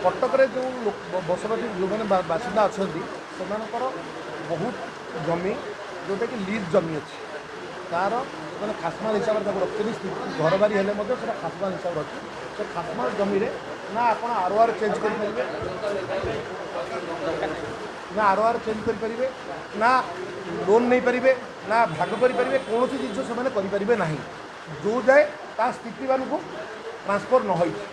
କଟକରେ ଯେଉଁ ବସବାସୀ ଯେଉଁମାନେ ବାସିନ୍ଦା ଅଛନ୍ତି, ସେମାନଙ୍କର ବହୁତ ଜମି ଯେଉଁଟାକି ଲିଜ୍ ଜମି ଅଛି, ତା'ର ସେମାନେ ଖାସମାଲ ହିସାବରେ ତାକୁ ରଖିଛନ୍ତି। ଘରବାରି ହେଲେ ମଧ୍ୟ ସେଇଟା ଖାସମାଲ ହିସାବରେ ଅଛି। ସେ ଖାସମାଲ ଜମିରେ ନା ଆପଣ ଆର ଓ ଆର୍ ଚେଞ୍ଜ କରିପାରିବେ, ନା ଆର ଓ ଆର୍ ଚେଞ୍ଜ କରିପାରିବେ, ନା ଲୋନ୍ ନେଇପାରିବେ, ନା ଭାଗ କରିପାରିବେ। କୌଣସି ଜିନିଷ ସେମାନେ କରିପାରିବେ ନାହିଁ ଯେଉଁ ଯାଏ ତା ସ୍ଥିତିମାନଙ୍କୁ ଟ୍ରାନ୍ସଫର୍ ନ ହୋଇଛି।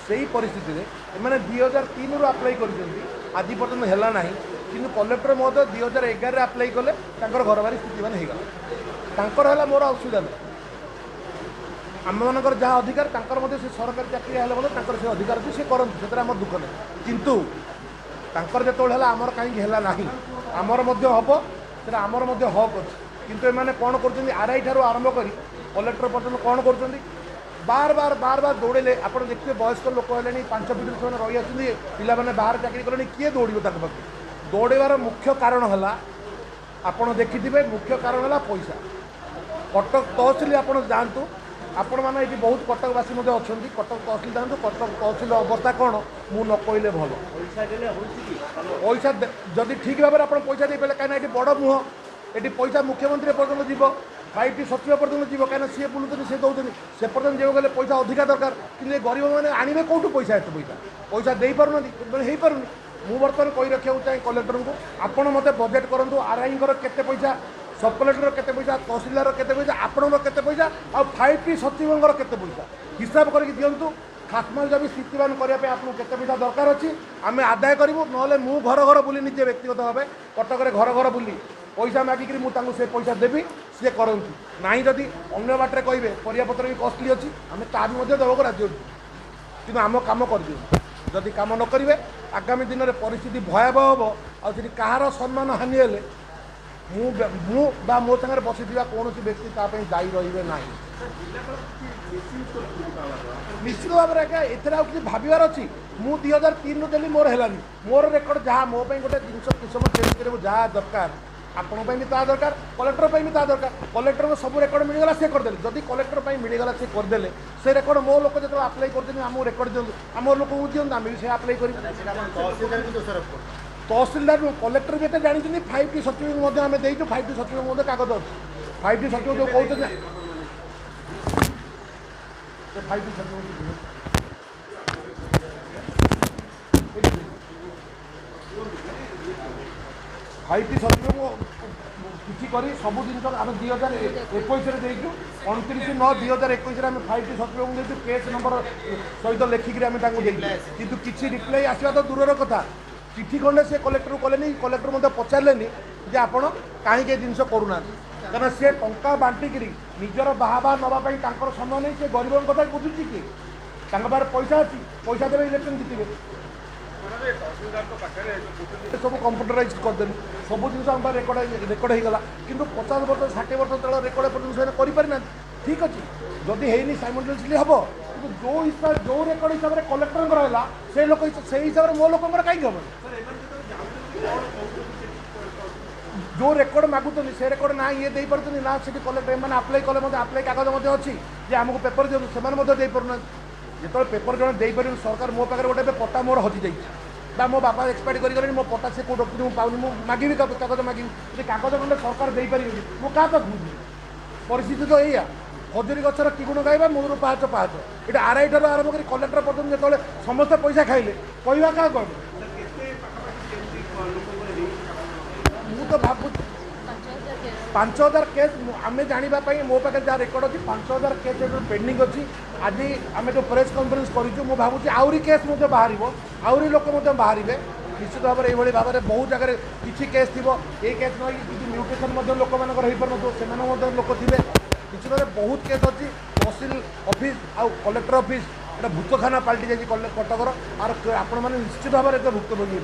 ସେଇ ପରିସ୍ଥିତିରେ ଏମାନେ 2003ରୁ ଆପ୍ଲାଏ କରିଛନ୍ତି, ଆଜି ପର୍ଯ୍ୟନ୍ତ ହେଲା ନାହିଁ। କିନ୍ତୁ କଲେକ୍ଟର ମହୋଦୟ 2011ରେ ଆପ୍ଲାଏ କଲେ, ତାଙ୍କର ଘରବାରି ସ୍ଥିତିମାନ ହେଇଗଲା। ତାଙ୍କର ହେଲା, ମୋର ଅସୁବିଧା ନାହିଁ। ଆମମାନଙ୍କର ଯାହା ଅଧିକାର, ତାଙ୍କର ମଧ୍ୟ ସେ ସରକାରୀ ଚାକିରି ହେଲେ ମଧ୍ୟ ତାଙ୍କର ସେ ଅଧିକାର ଅଛି, ସେ କରନ୍ତୁ, ସେଥିରେ ଆମର ଦୁଃଖ ନାହିଁ। କିନ୍ତୁ ତାଙ୍କର ଯେତେବେଳେ ହେଲା, ଆମର କାହିଁକି ହେଲା ନାହିଁ? ଆମର ମଧ୍ୟ ହେବ, ସେଟା ଆମର ମଧ୍ୟ ହକ୍ ଅଛି। କିନ୍ତୁ ଏମାନେ କ'ଣ କରୁଛନ୍ତି? ଆର୍ I ଠାରୁ ଆରମ୍ଭ କରି କଲେକ୍ଟର ପର୍ଯ୍ୟନ୍ତ କ'ଣ କରୁଛନ୍ତି? ବାର ବାର ବାର ବାର ଦୌଡ଼ିଲେ। ଆପଣ ଦେଖିବେ, ବୟସ୍କ ଲୋକ ହେଲେଣି, 5 ପିଢ଼ିରୁ ସେମାନେ ରହି ଆସୁଛନ୍ତି, ପିଲାମାନେ ବାହାରେ ଚାକିରି କଲେଣି, କିଏ ଦୌଡ଼ିବ ତାଙ୍କ ପାଖକୁ? ଦୌଡ଼ିବାର ମୁଖ୍ୟ କାରଣ ହେଲା, ଆପଣ ଦେଖିଥିବେ, ମୁଖ୍ୟ କାରଣ ହେଲା ପଇସା। କଟକ ତହସିଲ ଆପଣ ଯାଆନ୍ତୁ, ଆପଣମାନେ ଏଇଠି ବହୁତ କଟକବାସୀ ମଧ୍ୟ ଅଛନ୍ତି, କଟକ ତହସିଲ ଯାଆନ୍ତୁ। କଟକ ତହସିଲର ଅବସ୍ଥା କ'ଣ ମୁଁ ନ କହିଲେ ଭଲ। ପଇସା ଯଦି ଠିକ୍ ଭାବରେ ଆପଣ ପଇସା ଦେଇପାରିଲେ, କାହିଁକିନା ଏଠି ବଡ଼ ମୁହଁ, ଏଠି ପଇସା ମୁଖ୍ୟମନ୍ତ୍ରୀ ପର୍ଯ୍ୟନ୍ତ ଯିବ, 5ଟି ସଚିବ ପର୍ଯ୍ୟନ୍ତ ଯିବ, କାହିଁକିନା ସିଏ ବୁଲୁଛନ୍ତି, ସିଏ ଦେଉଛନ୍ତି, ସେ ପର୍ଯ୍ୟନ୍ତ ଯିବାକୁ ଗଲେ ପଇସା ଅଧିକା ଦରକାର। କିନ୍ତୁ ଏ ଗରିବମାନେ ଆଣିବେ କେଉଁଠୁ ପଇସା? ଏତେ ପଇସା ଦେଇପାରୁନାହାନ୍ତି, ହେଇପାରୁନି। ମୁଁ ବର୍ତ୍ତମାନ କହି ରଖିବାକୁ ଚାହେଁ କଲେକ୍ଟରଙ୍କୁ, ଆପଣ ମୋତେ ବଜେଟ୍ କରନ୍ତୁ। ଆର୍ ଆଇଙ୍କର କେତେ ପଇସା, ସବ୍ କଲେକ୍ଟର କେତେ ପଇସା, ତହସିଲଦାର କେତେ ପଇସା, ଆପଣଙ୍କର କେତେ ପଇସା, ଆଉ 5ଟି ସଚିବଙ୍କର କେତେ ପଇସା, ହିସାବ କରିକି ଦିଅନ୍ତୁ। ଖାସମାଲ ଜମି ସ୍ଥିତିବାନ କରିବା ପାଇଁ ଆପଣଙ୍କୁ କେତେ ପଇସା ଦରକାର ଅଛି, ଆମେ ଆଦାୟ କରିବୁ। ନହେଲେ ମୁଁ ଘର ଘର ବୁଲି, ନିଜେ ବ୍ୟକ୍ତିଗତ ଭାବେ କଟକରେ ଘର ଘର ବୁଲି ପଇସା ମାଗିକିରି ମୁଁ ତାଙ୍କୁ ସେ ପଇସା ଦେବି, ସିଏ କରନ୍ତୁ। ନାହିଁ ଯଦି ଅନ୍ୟ ବାଟରେ କହିବେ, ପରିବାପତ୍ର ବି କଷ୍ଟଲି ଅଛି, ଆମେ ତା ବି ମଧ୍ୟ ଦେବାକୁ ରାଜି ଅଛୁ, କିନ୍ତୁ ଆମ କାମ କରିଦିଅନ୍ତୁ। ଯଦି କାମ ନ କରିବେ, ଆଗାମୀ ଦିନରେ ପରିସ୍ଥିତି ଭୟାବହ ହେବ। ଆଉ ସେଠି କାହାର ସମ୍ମାନ ହାନି ହେଲେ ମୁଁ ବା ମୋ ସାଙ୍ଗରେ ବସିଥିବା କୌଣସି ବ୍ୟକ୍ତି ତା ପାଇଁ ଦାୟୀ ରହିବେ ନାହିଁ। ନିଶ୍ଚିତ ଭାବରେ ଆଜ୍ଞା, ଏଥିରେ ଆଉ କିଛି ଭାବିବାର ଅଛି? ମୁଁ 2003ରୁ ଦେଲି, ମୋର ହେଲାନି। ମୋର ରେକର୍ଡ଼ ଯାହା, ମୋ ପାଇଁ ଗୋଟେ ଜିନିଷ କିସମ ଚେଞ୍ଜ କରିବାକୁ ଯାହା ଦରକାର, ଆପଣଙ୍କ ପାଇଁ ବି ତାହା ଦରକାର, କଲେକ୍ଟର ପାଇଁ ବି ତାହା ଦରକାର। କଲେକ୍ଟରଙ୍କ ସବୁ ରେକର୍ଡ଼ ମିଳିଗଲା, ସେ କରିଦେଲେ। ଯଦି କଲେକ୍ଟର ପାଇଁ ମିଳିଗଲା, ସେ କରିଦେଲେ ସେ ରେକର୍ଡ଼, ମୋ ଲୋକ ଯେତେବେଳେ ଆପ୍ଲାଏ କରୁଛନ୍ତି, ଆମକୁ ରେକର୍ଡ଼ ଦିଅନ୍ତୁ, ଆମ ଲୋକଙ୍କୁ ଦିଅନ୍ତୁ, ଆମେ ବି ସେ ଆପ୍ଲାଏ କରିବୁ। ତହସିଲଦାର, କଲେକ୍ଟର ବି ଏତେ ଜାଣିଛନ୍ତି। 5ଟି ସଚିବଙ୍କୁ ମଧ୍ୟ ଆମେ ଦେଇଛୁ, 5ଟି ସଚିବଙ୍କୁ ମଧ୍ୟ କାଗଜ ଅଛି। 5ଟି ସଚିବ ଯେଉଁ କହୁଛନ୍ତି, ସେ 5ଟି ସଚିବ, 5ଟି ସଚିବଙ୍କୁ କିଛି କରି ସବୁ ଜିନିଷ ଆମେ 2021ରେ ଦେଇଛୁ। 29/9/2021ରେ ଆମେ 5ଟି ସଚିବଙ୍କୁ ଦେଇଛୁ, କେସ୍ ନମ୍ବର ସହିତ ଲେଖିକିରି ଆମେ ତାଙ୍କୁ ଦେଇଛୁ। କିନ୍ତୁ କିଛି ରିପ୍ଲାଏ ଆସିବା ତ ଦୂରର କଥା, ଚିଠି ଖଣ୍ଡେ ସେ କଲେକ୍ଟରକୁ କଲେନି। କଲେକ୍ଟର ମଧ୍ୟ ପଚାରିଲେନି ଯେ ଆପଣ କାହିଁକି ଏ ଜିନିଷ କରୁନାହାନ୍ତି। କାରଣ ସେ ଟଙ୍କା ବାଣ୍ଟିକିରି ନିଜର ବାହା ବାହା ନେବା ପାଇଁ ତାଙ୍କର ସମୟ ନେଇ ସେ ଗରିବଙ୍କ କଥା ବୁଝୁଛି କି? ତାଙ୍କ ପାଖରେ ପଇସା ଅଛି, ପଇସା ଦେବେ, ଇଲେକ୍ସନ୍ ଜିତିବେ। ସବୁ କମ୍ପ୍ୟୁଟରାଇଜ୍ କରିଦେଲୁ, ସବୁ ଜିନିଷ ଆମ ପାଖରେ ରେକର୍ଡ଼ ହେଇଗଲା। କିନ୍ତୁ 50 ବର୍ଷ, 60 ବର୍ଷ ତଳ ରେକର୍ଡ଼ ଏପର୍ଯ୍ୟନ୍ତ ସେମାନେ କରିପାରିନାହାନ୍ତି। ଠିକ୍ ଅଛି, ଯଦି ହେଇନି ସାଇମଲ୍ଟେନିୟସଲି ହେବ। କିନ୍ତୁ ଯେଉଁ ହିସାବ, ଯେଉଁ ରେକର୍ଡ଼ ହିସାବରେ କଲେକ୍ଟରଙ୍କର ହେଲା, ସେ ଲୋକ ସେଇ ହିସାବରେ ମୋ ଲୋକଙ୍କର କାହିଁକି ହେବନି? ଯେଉଁ ରେକର୍ଡ଼ ମାଗୁଛନ୍ତି, ସେ ରେକର୍ଡ଼ ନା ଇଏ ଦେଇପାରୁଛନ୍ତି, ନା ସେଠି କଲେକ୍ଟର। ଏମାନେ ଆପ୍ଲାଏ କଲେ ମଧ୍ୟ, ଆପ୍ଲାଏ କାଗଜ ମଧ୍ୟ ଅଛି ଯେ ଆମକୁ ପେପର ଦିଅନ୍ତୁ, ସେମାନେ ମଧ୍ୟ ଦେଇପାରୁନାହାନ୍ତି। ଯେତେବେଳେ ପେପର ଜଣେ ଦେଇପାରିବନି, ସରକାର, ମୋ ପାଖରେ ଗୋଟେ ଏବେ ପଟ୍ଟା ମୋର ହଜିଯାଇଛି ବା ମୋ ବାପା ଏକ୍ସପାୟାର୍ଡ କରିଗଲେଣି, ମୋ ପଟ୍ଟା ସେ କେଉଁଠି ରଖୁଛନ୍ତି ମୁଁ ପାଉନି, ମୁଁ ମାଗିବି, କାଗଜ ମାଗିବି। ଯଦି କାଗଜ ଖଣ୍ଡେ ସରକାର ଦେଇପାରିବେନି, ମୁଁ କାହା ପାଖକୁ ଯିବି? ପରିସ୍ଥିତି ତ ଏଇଆ। ଖଜୁରୀ ଗଛର କି ଗୁଣ ଗାଇବା, ମୂଳରୁ ପାହାଚ ପାହାଚ। ଏଇଟା ଆର୍ I ଠାରୁ ଆରମ୍ଭ କରି କଲେକ୍ଟର ପର୍ଯ୍ୟନ୍ତ ଯେତେବେଳେ ସମସ୍ତେ ପଇସା ଖାଇଲେ, କହିବା କାହାକୁ ଆମେ? ମୁଁ ତ ଭାବୁଛି 5000 କେସ୍ ଆମେ ଜାଣିବା ପାଇଁ ମୋ ପାଖରେ ଯାହା ରେକର୍ଡ଼ ଅଛି, 5000 କେସ୍ ଏବେ ପେଣ୍ଡିଂ ଅଛି। ଆଜି ଆମେ ଯେଉଁ ପ୍ରେସ୍ କନଫରେନ୍ସ କରିଛୁ, ମୁଁ ଭାବୁଛି ଆହୁରି କେସ୍ ମଧ୍ୟ ବାହାରିବ, ଆହୁରି ଲୋକ ମଧ୍ୟ ବାହାରିବେ। ନିଶ୍ଚିତ ଭାବରେ ଏଇଭଳି ଭାବରେ ବହୁତ ଜାଗାରେ କିଛି କେସ୍ ଥିବ, ଏଇ କେସ୍ ନ ହେଇକି କିଛି ମ୍ୟୁଟେସନ୍ ମଧ୍ୟ ଲୋକମାନଙ୍କର ହେଇପାରୁନଥିବ, ସେମାନେ ମଧ୍ୟ ଲୋକ ଥିବେ। ନିଶ୍ଚିତ ଭାବରେ ବହୁତ କେସ୍ ଅଛି। ତହସିଲ ଅଫିସ୍ ଆଉ କଲେକ୍ଟର ଅଫିସ୍ ଏଇଟା ଭୂତଖାନା ପାଲଟି ଯାଇଛି କଟକର। ଆର ଆପଣମାନେ ନିଶ୍ଚିତ ଭାବରେ ଏତେ ଭୁକ୍ତଭୋଗୀ ହେବେ।